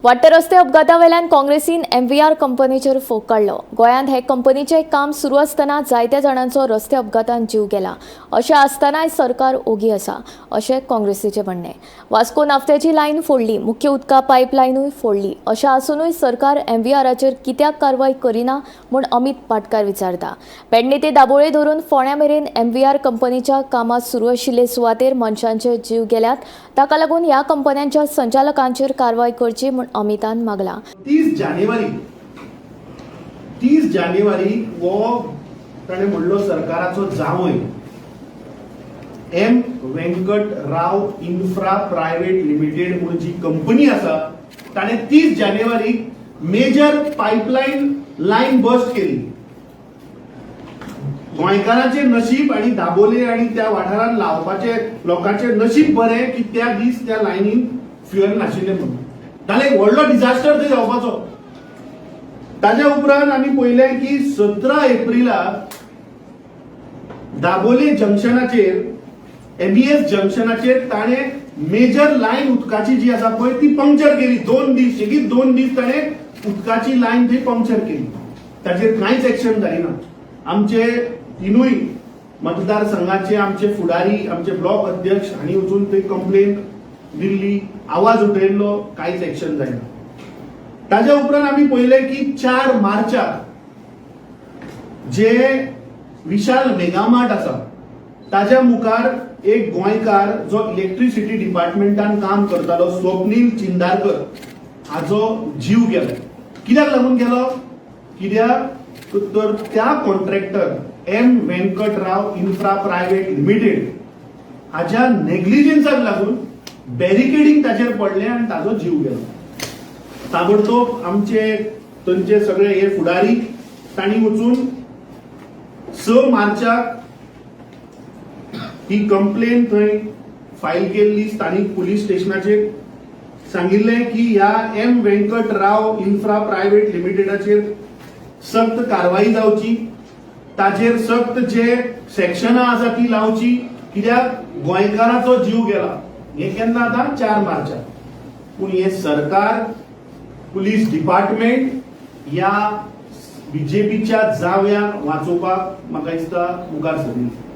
वाडटे रस्ते अपघाता वेल्यान काँग्रेसीन एमव्हीआर कंपनीचेर फोग काडलो. गोंयांत हे कंपनीचें काम सुरू आसतना जायत्या जाणांचो रस्ते अपघातान जीव गेला. अशें आसतनाय सरकार ओगी आसा, अशें काँग्रेसीचें म्हणणें. वास्को नाफ्त्याची लायन फोडली, मुख्य उदका पायपलायनूय फोडली. अशें आसुनूय सरकार एमव्हीआराचेर कित्याक कारवाय करिना म्हूण अमित पाटकार विचारता. पेडणे ते दाबोळे धरून फोंड्या मेरेन एमव्हीआर कंपनीच्या कामां सुरू आशिल्ले सुवातेर मनशांचे जीव गेल्यात. ताका लागून ह्या कंपन्यांच्या संचालकांचेर कारवाय करची म्हूण अमितान मागलां. 30 जानेवारी, 30 जानेवारी हो ताणें म्हणलो, सरकाराचो जावंय एम व्यंकट राव इन्फ्रा प्रायव्हेट लिमिटेड म्हणून जी कंपनी आसा, ताणें 30 जानेवारीक मेजर पायपलायन लायन बस्ट केली. गोंयकारांचे नशीब आणि दाबोले आणि त्या वाठारांत लावपाचे लोकांचे नशीब बरें की त्या दीस त्या लायनीन फ्युएल नाशिल्लें म्हणून. नाल्यार एक व्हडलो डिझास्टर थंय जावपाचो. ताज्या उपरांत आमी पळयलें की 17 एप्रिलाक दाबोले जंक्शनाचेर, एमईएस जंक्शनाचेर ताणें मेजर लायन उदकाची जी आसा पळय, ती पंक्चर केली. 2 दीस, सेगीत 2 दीस ताणें उदकाची लायन थंय पंक्चर केली. ताचेर कांयच एक्शन जाली ना. आमचे तिनूय मतदारसंघाचे आमचे फुडारी, आमचे ब्लॉक अध्यक्ष हांणी वचून थंय कंप्लेन दिल्ली, आवाज उठयल्लो, कांयच एक्शन जायना. ताज्या उपरांत आमी पळयलें की 4 मार्चाक जे विशाल मेगामार्ट आसा, ताज्या मुखार एक गोंयकार जो इलेक्ट्रिसिटी डिपार्टमेंटान काम करतालो, स्वप्नील चिंदारकर, हाजो जीव गेलो. कित्याक लागून गेलो? कित्याक तर त्या कॉन्ट्रॅक्टर एम व्यंकट राव इन्फ्रा प्रायव्हेट लिमिटेड हाज्या नेग्लिजन्साक लागून बॅरिकेडींग ताचेर पडलें आनी ताजो जीव गेलो. ताबडतोब आमचे थंयचे सगळे हे फुडारी, तांणी वचून 6 मार्चाक ही कंप्लेन थंय फायल केल्ली. स्थानीक पुलीस स्टेशनाचेर सांगिल्लें की ह्या एम व्यंकट राव इन्फ्रा प्रायव्हेट लिमिटेडाचेर सक्त कारवाई जावची, ताचेर सक्त जे सेक्शनां आसा ती लावची, कित्याक गोंयकाराचो जीव गेला. हे केन्ना आतां? 4 मार्चाक. पूण हे सरकार, पुलीस डिपार्टमेंट ह्या बीजेपीच्या जावयांक वाचोवपाक म्हाका दिसता मुखार सरली.